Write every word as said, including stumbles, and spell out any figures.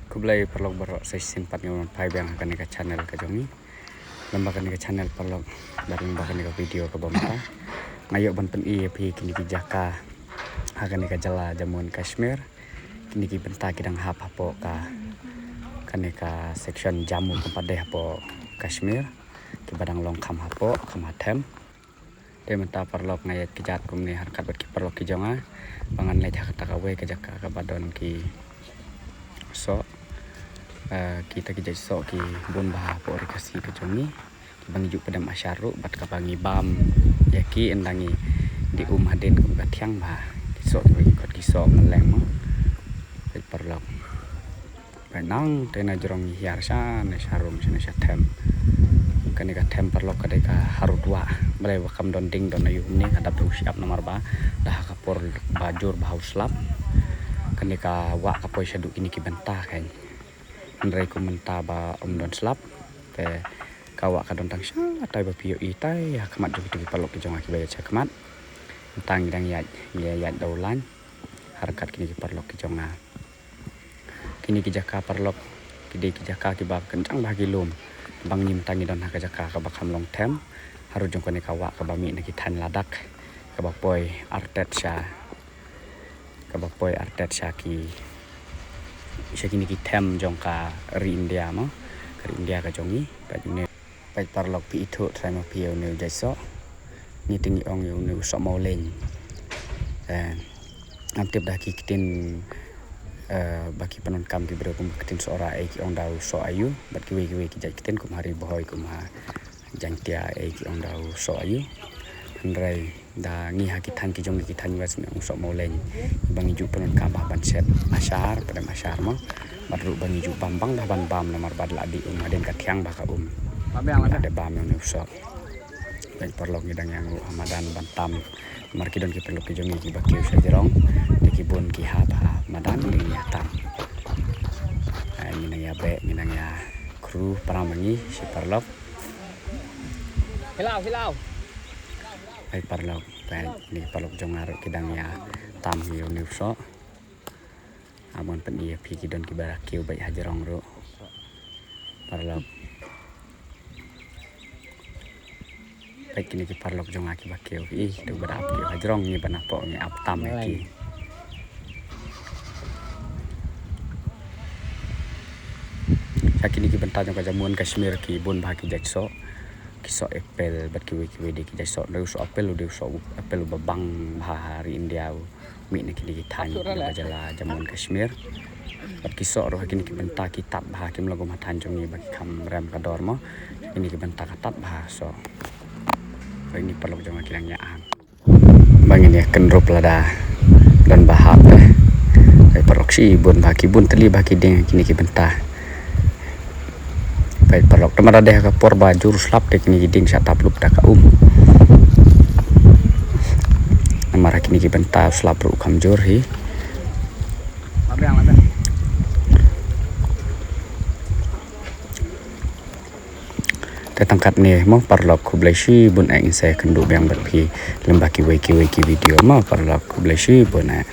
Khublei paralok baroh, sa shisien pat nga wan phai biang ha kane ka channel ka jong ngi. Lem bad kane ka channel paralok, bad lem bad kane ka video kaba mynta, nga ïoh ban pyni ïa phi kine ki jaka ha kane ka jylla Jammu and Kashmir. Kine ki bynta ki dang hap hapoh ka, kane ka section Jammu, kam pat dei hapoh Kashmir, kiba dang long kham hapoh, kham ha them. Te mynta paralok nga ïaid kjat kumne ha ryngkat bad ki paralok ki jong nga, ba ngan leit ha kata kawei ka jaka kaba don ki soh. Eh, kita ki jait soh ki bun bha hapoh ri Khasi ka jong ngi, kiba ngi ju pdem ashar ruh, bad kaba ngi bam ïa ki ynda ngi die um hadien kum ka thiang bha. Ki soh kiba ngi khot ki soh mylleng mo. Peit paralok. Peit nangta na jrong ngi hiar shane sha rung, shane sha them. Kane ka them paralok ka dei ka harud wah. Balei ba kam don ding don aïu kumne, ka dap da u shyiap namar ba da ha ka por ba jur bha u slap, kane ka wah ka poi shaduh kine ki bynta kan. Hynrei kum mynta ba ym don slap, te ka wah ka don tang shatai ba phi ïohi tai ha khmat jong kito ki paralok ki jong nga kiba ïaid sha khmat. Mynta ngi dang ïaid, ngi ïaid da u lain ha ryngkat kine ki paralok ki jong nga. Kine ki jaka paralok ki dei ki jaka kiba kynjang bha ki lum. Ba ngi mynta ngi don ha ka jaka kaba kham long them, harud jong kane ka wah kaba mih na ki thaiñ Ladakh, kaba poi artet sha, kaba poi artet sha ki, sha kine ki them jong ka ri India mo, ka ri India ka jong ngi. Peit une, peit paralok, phi ithuh trai ma phi ïa une u jait soh. Ngi te ngi ong ïa une u soh mawleiñ. Eh, ngam tip da ki ktien, eh, ba ki pyndonkam ki briew kum ka ktien Sohra, eh, ki ong da u soh aïu, bad kiwei kiwei ki jait ktien kum ha Ri Bhoi, kum ha Jaiñtia, eh, ki ong da u soh aïu. Hynrei da ngi ha ki thaiñ ki jong ngi, ki thaiñ West, ngi ong u soh mawleiñ. Ba ngi ju pyndonkam bha ban shet ashar, pdem ashar mo. Bad ruh ba ngi ju bam bang bha ban bam namar ba da la die um hadien ka thiang bha ka um. Ba biang la da bam ïa une u soh. Peit paralok, ngi dang ïa ngi ruh ha madan ban tam. Namar ki don ki paralok ki jong ngi kiba kiew sha jrong, te ki bun ki hap ha madan, ngi ïa tam. Eh, ngi nang ïa beh, ngi nang ïa khru para ma ngi shi paralok. Hilau, hilau. Peit paralok, peit, kine ki paralok jong nga ruh ki dang ïa tam ïa une u soh. Amon pyni ïa phi, ki don kiba la kiew beit ha jrong ruh. Paralok. Peit kine ki paralok jong nga kiba kiew. Ih, tu ba da ap kiew ha jrong, ngi ba napoh ngi ap tam ïa ki. Sha kine ki bynta jong ka Jammu and Kashmir ki bun bha ki jait soh. Ki soh apple bad kiwei kiwei de ki jait soh. Dei u soh apple, u dei u soh apple uba bang bha ha ri India, u mih na kine ki thaiñ, na ka jylla Jammu and Kashmir. Bad ki soh ruh ha kine ki bynta ki tad bha, kim lah kum ha thaiñ jong ngi ba ki kham rem ka dor mo. Kine ki bynta ka tad bha soh. Ba ngi paralok jong nga ki dang ïa am. Ba ngin ïa kynrup lada don ba hap eh. Peit paralok, shibun bha, ki bun tylli bha ki dieng kine ki bynta. Peit paralok, te namar ba dei ha ka por ba jur slap te kine ki dieng shah tap lup da ka um. Namar kine ki bynta slap ruh kham jur hi. Te tang katne mo paralok, khublei shibun eh, ngin sa ïakynduh biang bad phi lem bad kiwei kiwei ki video mo paralok, khublei shibun eh.